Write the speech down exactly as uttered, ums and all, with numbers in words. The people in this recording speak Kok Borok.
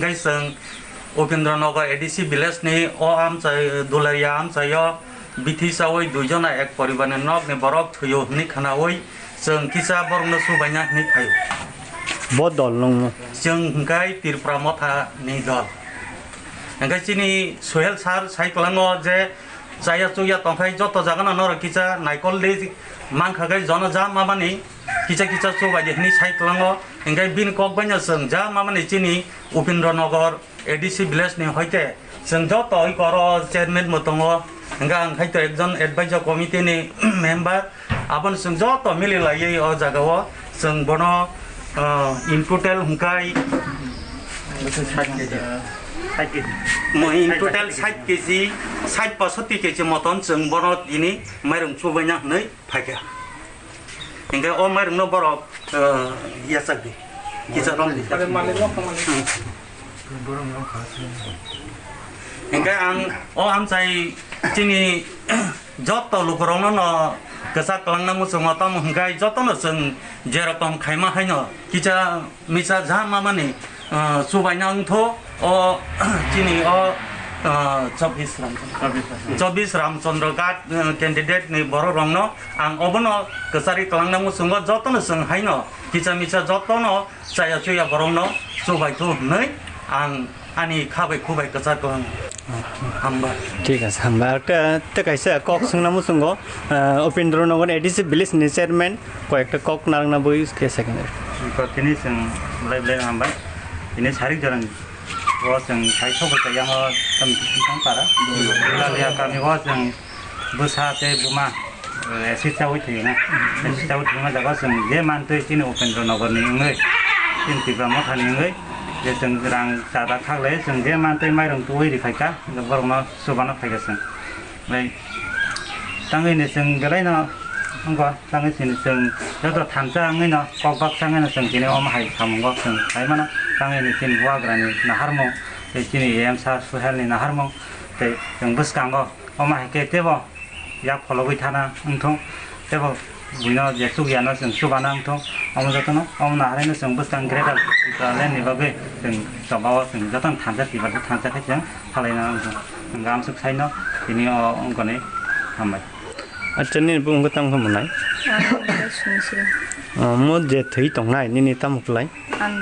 Tei chwng Upendra Nagar A D C village ni o amchai, Dularia amchaio bithi chaui dui jona ek poribar ni nok ni borok thwio hwnwi khwnaui chwng kisa borokno chubaina hwnwi phaio. Bo dol nung? Chwng hwnkhe Tripura Motha ni dol. Hwnkhe chini Sohel sir sai kwlango je chaya chuya tongkhai joto jagano norok kisa naikol de mankha khai jono ja mamani kisa kisa chubai de hwnwi sai kwlango. Hwnkhe bini kok baino chwng ja mamani chini Upendra Nagar A D C village ni hoite chwng joto oi koro chairman bo tongo, hwnkhe ang hai to ekjon advisor committee ni member, aboni chwng joto mili laiwi o jaga o chwng bono, ah, in total hwnkhe mo in total sait kg, sait pasoti kg moton chwng bono tini mairung chubaina hwnwi phaikha. Hingke o mairungno borok, eh, yachak di. Kisa rom di. Hingke ang o amchai chini joto lukurokno no kwchak kwlangna muchungo, tamo hingke jotono chwng jerokom khaima haino kisa misa ja mamani, ah, chubaina wngtho o chini o, ah, Chobis Ram, Chobis Ramchandra Ghat, ah, candidate ni borok rokno ang obono kwchari kwlangna muchungo jotono chwng haino kisa misa jotono chaya chuya borokno chubaithu hwnwi ang ani khabai khubai kwchar kwlang. Hambai. Thik ase, hambai. Ar ta, ta kaisa kok swngna muchungo, ah, Upendra Nagar A D C village ni chairman koi ekta kok narwkna bui khe second. Ko tini chwng belai belai hambai. Tini sarik jorang o chwng sai sok bai yang o tam tam para. Kami o chwng bwsa tei buma, eh, acid chawi thwina. Acid chawi thwima jaga chwng je mantwi chini Upendra Nagar ni wngwi, chini Tipra Motha ni wngwi, je chwng rang chada khaklai chwng je mantwi mairung twi rikhaika, borokno chubana phaika chwng. Bai tangwi ni chwng belai no wngkha. Tangwi chini chwng joto thansa wngwi no kok baksa wngwi no chwng tini omo hai samungo chwng khai mano. Tangwi ni chini bubagrani naharmung tei chini A M sir Suhel ni naharmung tei chwng bwskango omo hai khe teibo yak phologwi thana wngthung, teibo buino je chukya no chwng chubana wngthung. Omo jotono omo naharwi no chwng bwskang greater Tipraland ni bagwi chwng chobao chwng jotono thansa Tiprasa thansa khe chwng salaina wngthung. Chwng amsuk saino tini o wngkoni hambai. Acha, nini bumung khe tamo khe mwnai? Ang Sumsri. Oh, mo je thwi tongnai, nini tamo khlai? Ang